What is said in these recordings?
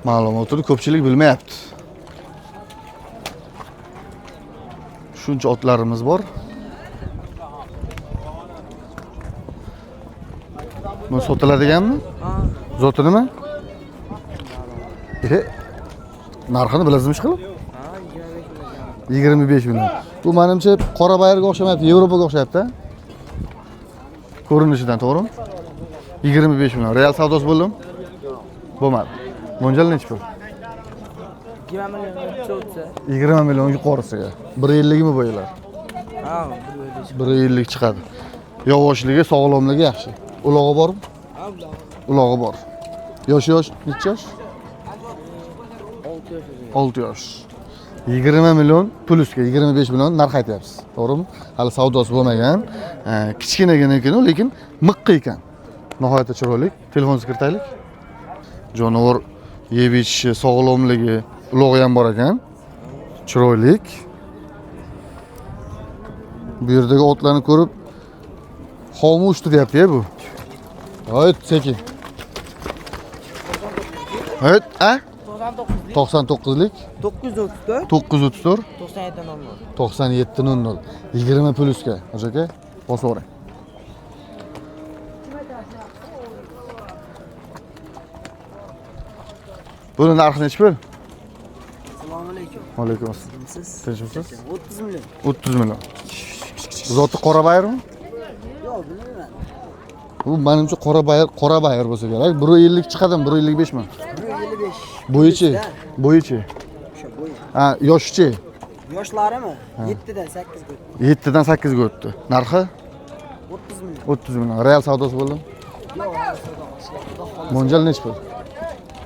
Ma'lumotini ko'pchilik bilmayapti. Shuncha otlarimiz bor. Bu sotiladiganmi? Zoti nima? Narxini bilasizmi ish qilib? 25 million. Bu menimcha qora bayirga o'xshamayapti, Yevropaga o'xshayapti. Ko'rinishidan, to'g'rimi? 25 million. Real savdosi bo'ldimi? Bo'lmadi. Mo'ljal nechi pul? 20 million cho'tsa. 20 million yuqorisiga. 1.50 mi bo'yilar? Ha, 1.50 chiqadi. Yovoshligi, sog'lomligi yaxshi. Ulog'i bormi? Ulog'i bor. Yoshi yosh, necha yosh? 6 yosh. 6 yosh. 20 million plusga 25 million narx aytyapsiz. To'g'rimi? Hali savdosi bo'lmagan. Kichkinagina ekan, lekin miqqi ekan. Nihoyatda chiroyli. Telefoningizni kiritaylik. Jonivor yeb ichishi, sog'lomligi, ulog'i ham bor ekan. Chiroylik. Bu yerdagi otlarni ko'rib xomush turyapti-ya bu. Hayt, sekin. Hayt, a? 99lik 934 934 97 00. 97 00. 20 plusga. Hoji aka, bosavering. Buni narxi nechi pul? Assalomu alaykum. Alaykum assalom. Kimsiz? Tinchmisiz? 30 million. 30 million. Zoti qora bayirmi? Yo'q, bilmayman. Bu menimcha qora bayir, qora bayir bo'lsa kerak. 1.50 chiqadimi? 1.55 mi? 1.55. Bo'yichi, bo'yichi. O'sha bo'yi. Ha, yoshichi Yoshlarimi? 7 dan 8 ga o'tdi. 7 dan 8 ga o'tdi. Narxi 30 million. 30 million. Real savdosi bo'ldimi? Yo'q, hali savdo qilishyapti. Xudo xohlasa. Mo'ljal nechi pul?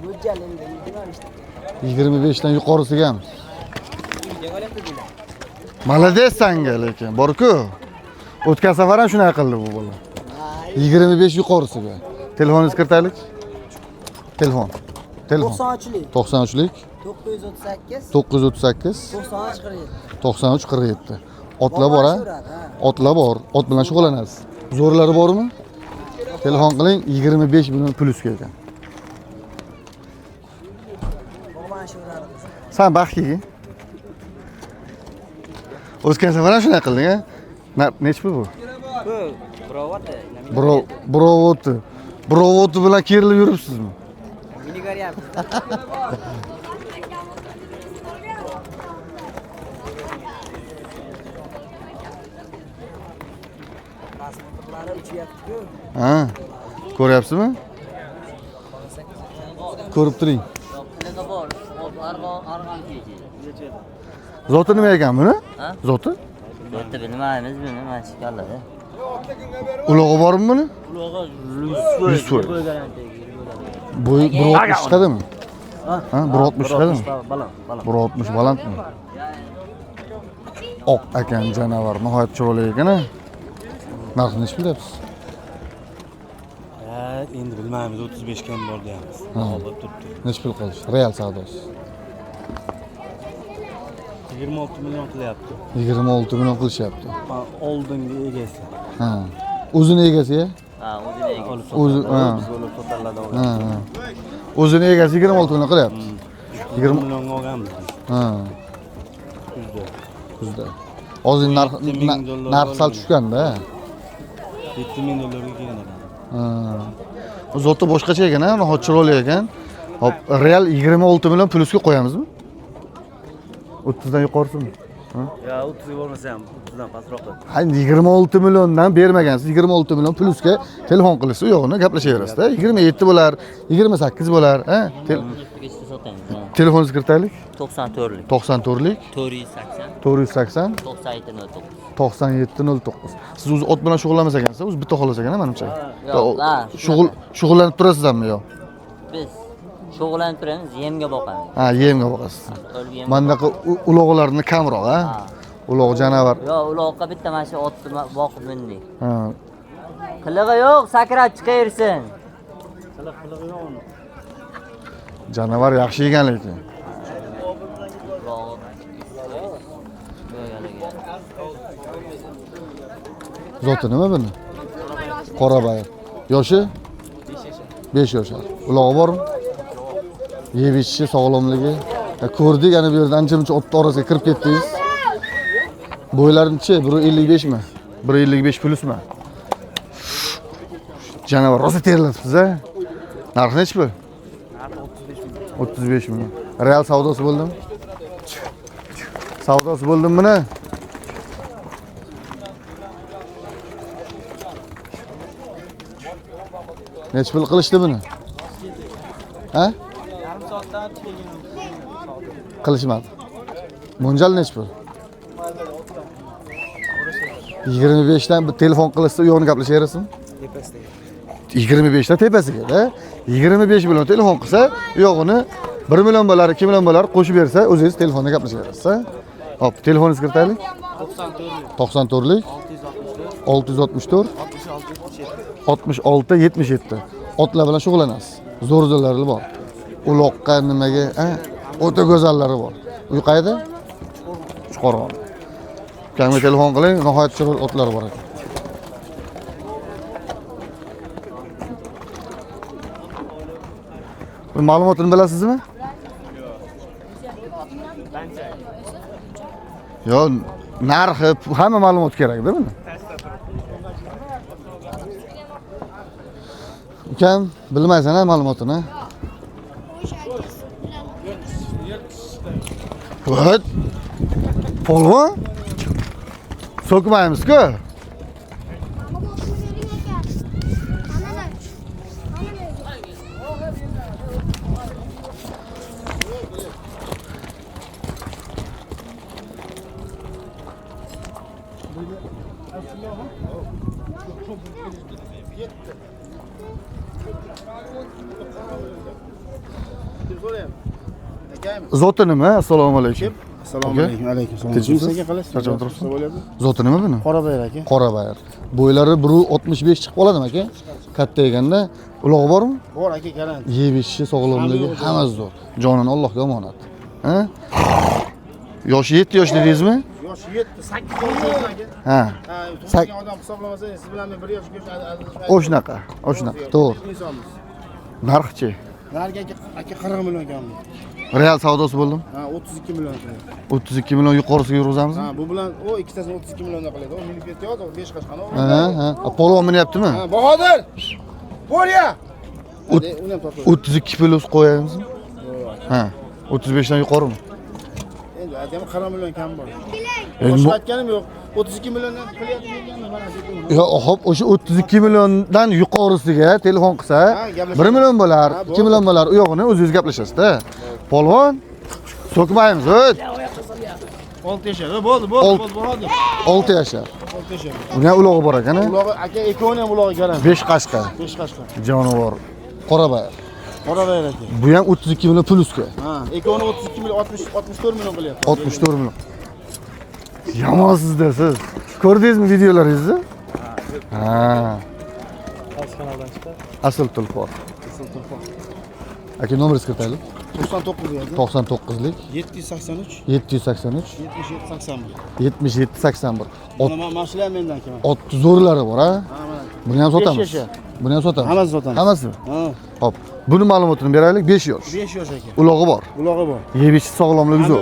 Mo'ljal endi 25 ta. 25 dan yuqorisiga ham. Молодец sanga lekin, bor-ku. O'tgan safar ham shunaqa qildi bu bola. 25 yuqorisiga. Telefoningizni kiritaylik. Telefon. Telefon. 93lik 93lik 938 938 93 47. 93 47. Otlar bor a? Ha. Otlar bor. Ot bilan shug'ullanasiz. Zo'rlari bormi? Telefon qiling, 25 million plusga ekan. Bog'lanishaveradi. San baxt. O'tgan safar ham shunaqa qilding a? Nechi pul bu? Bu birovati. Birovoti. Birovoti bilan kerilib yuribsizmi? Meni ko'ryapsiz. Pasportlari uchyapti-ku. Ha. Ko'ryapsizmi? Ko'rib turing. Bor, arg'on kechadi. Zoti nima ekan buni? Ha? Zoti? Zoti bilmaymiz buni, mana shu kallada. Ulog'i bormi buni? Ulog'i 100%. Bo'yi 1.60 chiqadimi? Ha, 1.60 chiqadimi? Baland, baland. 1.60 balandmi? Oq ekan janavar, nihoyat chiroyli ekan a. Narxini nechi pul deyapsiz? Ha, endi bilmaymiz, 35 ga ham bor deyapmiz. Olib turibdi. Nechi pul qilish? Real savdosi. 26 million qilyapti. 26 million qilishyapti. Ha, oldingi egasi. Ha. O'zini egasi-ya? Ha, o'zini egasi. Olib O'zi, sotadi. ha. Biz olib sotarlardan Ha, olgan. ha. O'zini egasi 26 million qilyapti. 20 millionga olganmiz biz Ha, kuzda. kuzda. Hozir narx 7000 dollar narx sal bo'lgan. tushgan-da. 7000 dollarga kelgan ekan. Ha. Zoti boshqacha ekan, ha, nihoyat chiroyli ekan. Hop, real 26 million plusga qo'yamizmi? 30 dan yuqorisimi? Ya 30 ga bormasa ham 30 dan pastroq. Ha, 26 milliondan bermagansiz, 26 million plusga telefon qilasiz, u yog'ini gaplashaverasiz-da. 27 bo'lar, 28 bo'lar, ha? Ustiga sotamiz. Ha. Telefoningizni kiritaylik. 94lik. 94lik 480 480 97 09. 97 09. Siz o'zi ot bilan shug'ullanmas ekansiz, o'zi bitta xolos ekan, menimcha. Yo'q, ha, Shug'ullanib turasizmi yo? Biz shug'ullanib turamiz, yemga boqamiz. Ha, yemga boqasiz. O'lib yem. Mandaqa uloqlarni kamroq, ha? Uloq janavar. Yo'q, uloqqa bitta mana shu otni boqib mindik. Ha. Qilig'i yo'q, sakrab chiqaversin. Janavar yaxshi yegan lekin. Zoti nima buni? Qora bayir. Yoshi? 5 yoshar. Ulog'i bormi? Yeb ichishi, sog'lomligi. Ko'rdik, ana bu yerda ancha-muncha otni orasiga kirib ketdingiz. Bo'ylarichi 1.55 mi? 1.55 plusmi? Janavor rosa terlatibsiz a? Narxi nechi pul? 35 million. Real savdosi bo'ldimi? Savdosi bo'ldimi buni? Nechi pul qilishdi buni? Ha? Qilishmadi. Mo'ljal nechi pul? 25 dan bir telefon qilishsa, u yo'g'ini gaplashaverasizmi? Tepasiga. 25 dan tepasiga-da. 25 million telefon qilsa, u yo'g'ini 1 million bo'lar, 2 million bo'lar qo'shib bersa, o'zingiz telefonda gaplashaverasiz. Hop, telefoningizni kiritaylik. 94lik 664 66 77. Otlar bilan shug'ullanasiz. Zo'r-zo'rlari bor. Uloqqa nimaga, o'ta go'zallari bor. Uy qayerda? Chuqurg'on. Ukamga telefon qiling, nihoyat chiroyli otlar bor ekan. Bu ma'lumotini bilasizmi? Yo'q, narxi, hamma ma'lumot kerak-da buni. Ukam, bilmaysan-a ma'lumotini? Vo't. Polvon? So'kmaymiz-ku. Zoti nima? Assalomu alaykum. Assalomu alaykum. Alaykum salom. Tinchmisiz? Charchab turibsiz? Zoti nima buni? Qorabayir aka. Qorabayir. Bo'ylari 1.65 chiqib qoladimi aka? Katta ekanda. Ulog'i bormi? Bor aka, garanti. Yeb ichishi, sog'lomligi hammasi zo'r. Jonini Allohga omonat. Ha? Yoshi 7 yosh dedingizmi? Yoshi 7, 8 yosh aka. Ha. Ha, odam hisoblamasa siz bilan men 1 yosh O'shnaqa, o'shnaqa, to'g'ri. Narxchi? Narxi aka 40 million kam. Real savdosi bo'ldimi? Ha, 32 million qiladi. 32 million yuqorisiga yurg'izamizmi? Ha, bu bilan o ikkitasini 32 milliondan qiladi. O minib ketyapti, o 5 qashqani. Ha, ha. Polvon minyaptimi? Ha, Bahodir. Bo'rya. Uni ham topib. 32 plus qo'yamizmi? Ha, 35 dan yuqorimi? Endi aytaman 40 million kam bor. Boshqa aytganim yo'q. 32 milliondan qilyapti deganman mana shu. Yo'q, hop, o'sha 32 milliondan yuqorisiga telefon qilsa, 1 million bo'lar, 2 million bo'lar, u yo'g'ini o'zingiz gaplashasiz-da. Polvon, so'kmaymiz, o't. 6 yashar. Bo'ldi, bo'ldi, bo'ldi. 6 yashar. 6 yashar. Uni ham ulog'i bor ekan, a? Ulog'i aka, ikkovini ham ulog'i garanti. 5 qashqa. 5 qashqa. Jonivor. Qorabayir. Qorabayir aka. Bu ham 32 million plusga. Ha, ikkovini 32 million, 64 million qilyapti. 64 million. Yomonsizda siz. Ko'rdingizmi videolaringizni? Ha. Qaysi kanaldan chiqdi? Asl Tulpor. Asl Tulpor. Aka, nomeringizni kiritaylik. 99 aka. 99lik 783 783 77 81. 77 81. Mana mashina mendan aka. Ot zo'rlari bor, ha? Ha, mana. Buni ham sotamiz. Buni ham sotamiz. Hammasini sotamiz. Hammasimi? Ha. Hop. Buni ma'lumotini beraylik. 5 yosh. 5 yosh aka. Ulog'i bor. Ulog'i bor. Yeb ichish sog'lomligi zo'r.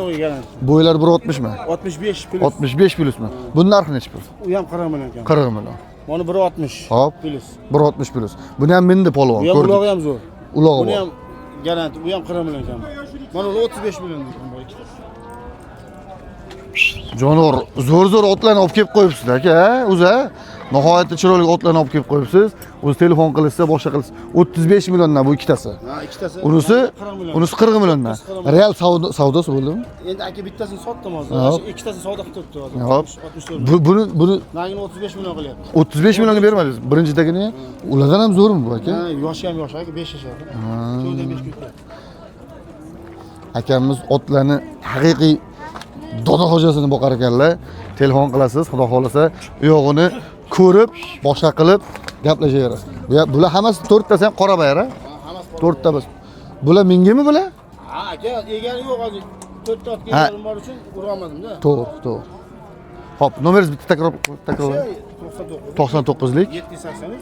Bo'ylari 1.60 mi? 65 plus. 65 plusmi? Buni narxi nechi pul? U ham 40 million ekan. 40 million. Mana 1.60. Hop. Plus. 1.60 plus. Buni ham mindi polvon. Bu ham ulog'i ham zo'r. Ulog'i bor. Buni ham garanti, bu ham 40 million ekan. Mana uni 35 million ekan bor ikkitasi. Jonivor, zo'r-zo'r otlarni olib kelib qo'yibsiz aka, o'zi nihoyatda chiroyli otlarni olib kelib qo'yibsiz. O'zi telefon qilishsa, boshqa qilishsa 35 milliondan bu ikkitasi. Ha, ikkitasi. Unisi 40 milliondan. Real savdosi bo'ldimi? Endi aka bittasini sotdim hozir. Ikkitasini savdo qilib turibdi hozir. Hop. Buni nagini 35 million qilyapti. 35 millionga bermadingiz. Birinchidagini ulardan ham zo'rmi bu aka? Ha, yoshi ham yosh aka, 5 yashar. 4 5 kun. Akamiz otlarni haqiqiy doda xo'jasini boqar ekanlar. Telefon qilasiz, xudo xolasa, u yo'g'ini ko'rib, boshqa qilib gaplashaverasiz. Bular hammasi to'rttasi ham qorabayir, ha? Hammasi to'rtta biz. Bular mingimi bular? Ha, aka, egari yo'q hozir. To'rtta otga egarim bor uchun ura olmadim-da. To'g'ri, to'g'ri. Xo'p, nomeringiz bitta takror. 99 99lik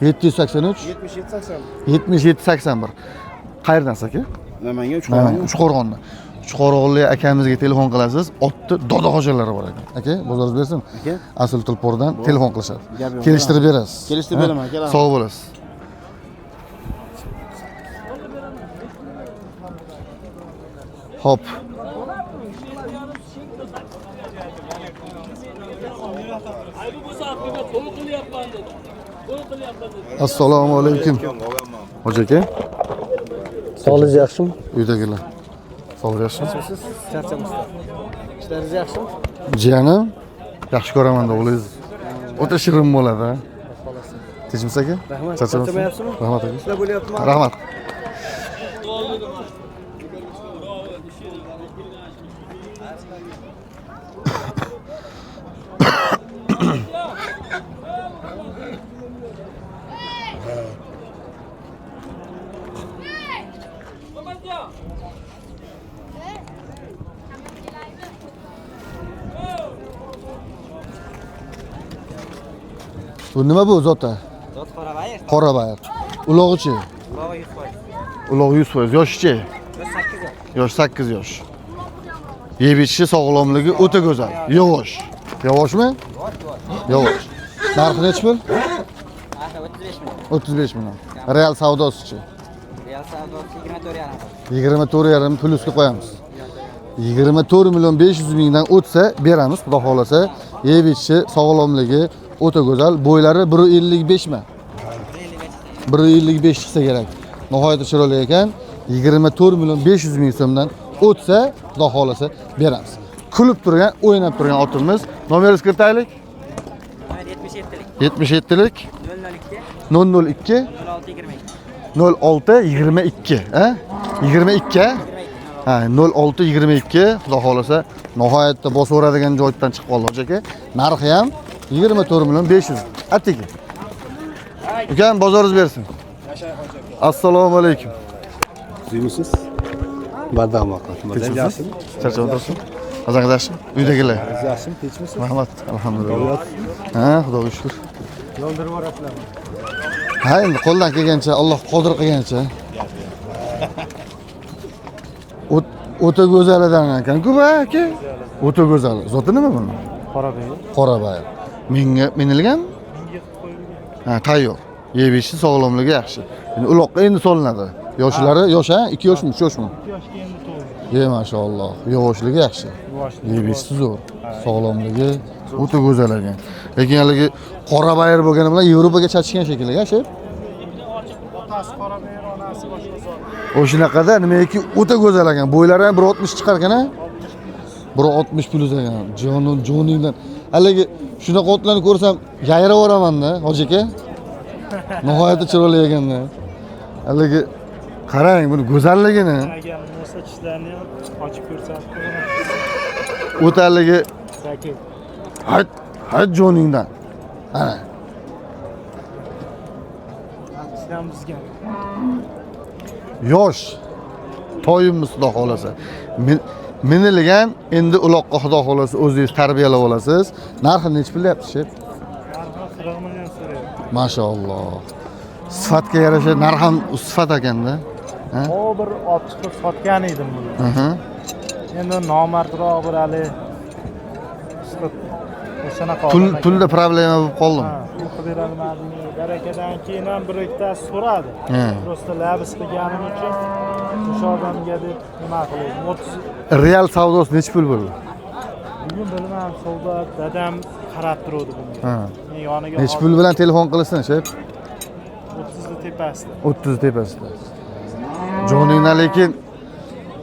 783 783 77 81. 77 81. Qayerdansiz aka? Namangan, Uchqo'rg'on. Uchqo'rg'onda. Uchqo'rg'onlik akamizga telefon qilasiz, otni dodaxo'jalari bor ekan. Aka, bozoringiz bersin. Aka. Asl Tulpordan telefon qilishadi. Gap yo'q. Kelishtirib berasiz. Kelishtirib beraman, aka. Sog' bo'lasiz. Hop. Assalomu alaykum. Hoji aka, Sog'ligingiz yaxshimi? uydagilar. Sog'lik yaxshimi? Charchamasdan. Ishlaringiz yaxshimi? Jiyanim, yaxshi ko'raman o'g'lingiz. O'ta shirin bo'ladi. Tinchmisiz aka? Rahmat. Charchamayapsizmi? Charchamayapsizmi? Rahmat aka. Ishlar bo'lyaptimi? Rahmat. Bu nima bu zota? Zot qorabayir. Qorabayir. Ulog'ichi? Ulog'i 100%. Ulog'i 100%. Yoshichi? Yosh 8 yosh. Yosh 8 yosh. Yeb ichishi, sog'lomligi o'ta go'zal. Yavosh. Yavoshmi? Yavosh. Narxi nechi pul? Narxi 35 million. 35 million. Real savdosichi? Real savdosi 24,5. 24,5 plyusga qo'yamiz. 24 million 500 mingdan o'tsa beramiz, xudo xolasa. Yeb ichishi, sog'lomligi o'ta go'zal. Bo'ylari 1.55 mi? 1.55 chiqsa kerak. Nihoyatda chiroyli ekan. 24 million 500 ming so'mdan o'tsa, xudo xolasa beramiz. Kulib turgan, o'ynab turgan otimiz. Nomeringizni kiritaylik. Nomer 77lik. 77lik 002 002 06 22. 06 22, ha? 22, ha? Ha, 06 22, xudo xolasa nihoyatda bosaveradigan joydan chiqib qoldi hoji aka. Narxi ham 24 million 500. Atigi. Ukam, bozoringiz bersin. Assalomu alaykum. Tuzukmisiz? Bardam aka. Tinchmisiz? Charchab o'tiribsiz? Qazangiz yaxshimi? Uydagilar. Yaxshimi, tinchmisiz? Rahmat, alhamdulillah. Ha, Xudoga shukr. Ha, endi qo'ldan kelgancha, Alloh qodir qilgancha. O'ta go'zalidan ekan-ku bu aka. O'ta go'zal. Zoti nima buni? Qorabayir. Qorabayir. Menga minilgan? Ha, tayyor. Yeb ichishi, sog'lomligi yaxshi. Endi uloqqa endi solinadi. Yoshlari yosh, ha? 2 yoshmi, 3 yoshmi? 2 yoshga endi to'ldi. Ye, mashalloh. Yovoshligi yaxshi. Yeb ichishi zo'r. Sog'lomligi o'ta go'zal ekan. Lekin haligi qorabayir bo'lgani bilan Yevropaga chachishgan shekilli, ha, shef? Otasi qorabayir, onasi boshqa zot. O'shanaqada nimaki o'ta go'zal ekan. Bo'ylari ham 1.60 chiqar ekan, ha? 1.60 plus ekan. Jonim, joningdan. Haligi shunaqa otlarni ko'rsam yayrab-yuboraman-da, hoji aka. Nihoyatda chiroyli ekanda. Haligi qarang buni go'zalligini. Agar bo'lsa tishlarini ham ochib ko'rsatib qo'yaman. O'ta haligi Sakit. hayt, hayt joningdan. Ana. Tishdan buzgan. Yosh toyimiz xudo xolasa. Minilgan endi uloqqa xudo xolasa o'zingiz tarbiyalab olasiz. Narxi nechi pul deyapsiz, shef? Narxi 40 million so'rayapti. Mashalloh. Sifatga yarasha narx ham sifat ekanda. Ha? O bir olib chiqib sotgan edim buni. Endi nomardroq bir hali chiqib o'shanaqa Pul odam ekan. pulda problema bo'lib qoldimi? Ha, pul qilib berolmadim. Barakadan keyin ham bir ikkitasi so'radi. Просто labis qilganim uchun o'sha odamga deb nima qildim. 30 Real savdosi nechi pul bo'ldi? Bugun bilmadim, savdo dadam qarab turuvdi bunga. Men yoniga Nechi pul bilan telefon qilsin, shef? 30 ni tepasida. 30 tepasida. Joningdan lekin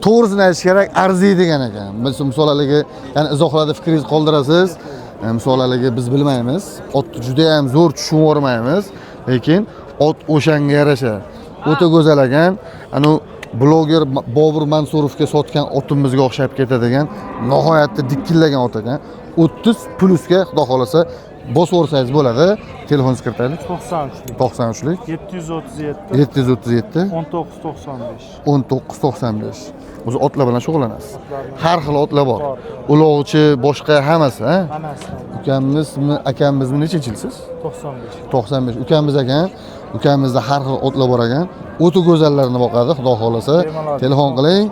to'g'risini aytish kerak, arziydigan ekan. Biz misol haligi, ya'ni izohlarda fikringizni qoldirasiz. Misol haligi biz bilmaymiz. Otni juda ham zo'r tushunib yubormaymiz, lekin ot o'shanga yarasha o'ta go'zal ekan. Anu bloger Bobur Mansurovga sotgan otimizga o'xshab ketadigan nihoyatda dikillagan ot ekan. 30 plusga xudo xolasa bosib yuborsangiz bo'ladi. Telefoningizni kiritaylik. 93lik. 93lik. 737. 737. 1995. 1995. O'zi otlar bilan shug'ullanasiz. Har xil otlar bor. Bor. Uloqchi, boshqa hammasi, ha? Hammasi. Ukamizmi, akamizmi nechinchi yilsiz? 95. 95. Ukamiz ekan. Ukamizda har xil otlar bor ekan. O'ta go'zallarni boqadi, xudo xohlasa. Telefon qiling,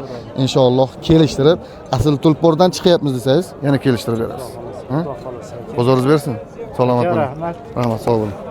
inshaalloh kelishtirib, asl tulpordan chiqyapmiz desangiz, yana kelishtirib berasiz. Ha? Xudo xohlasa aka. Bozoringiz bersin. Salomat Aka, bo'ling. rahmat. Rahmat, sog' bo'ling.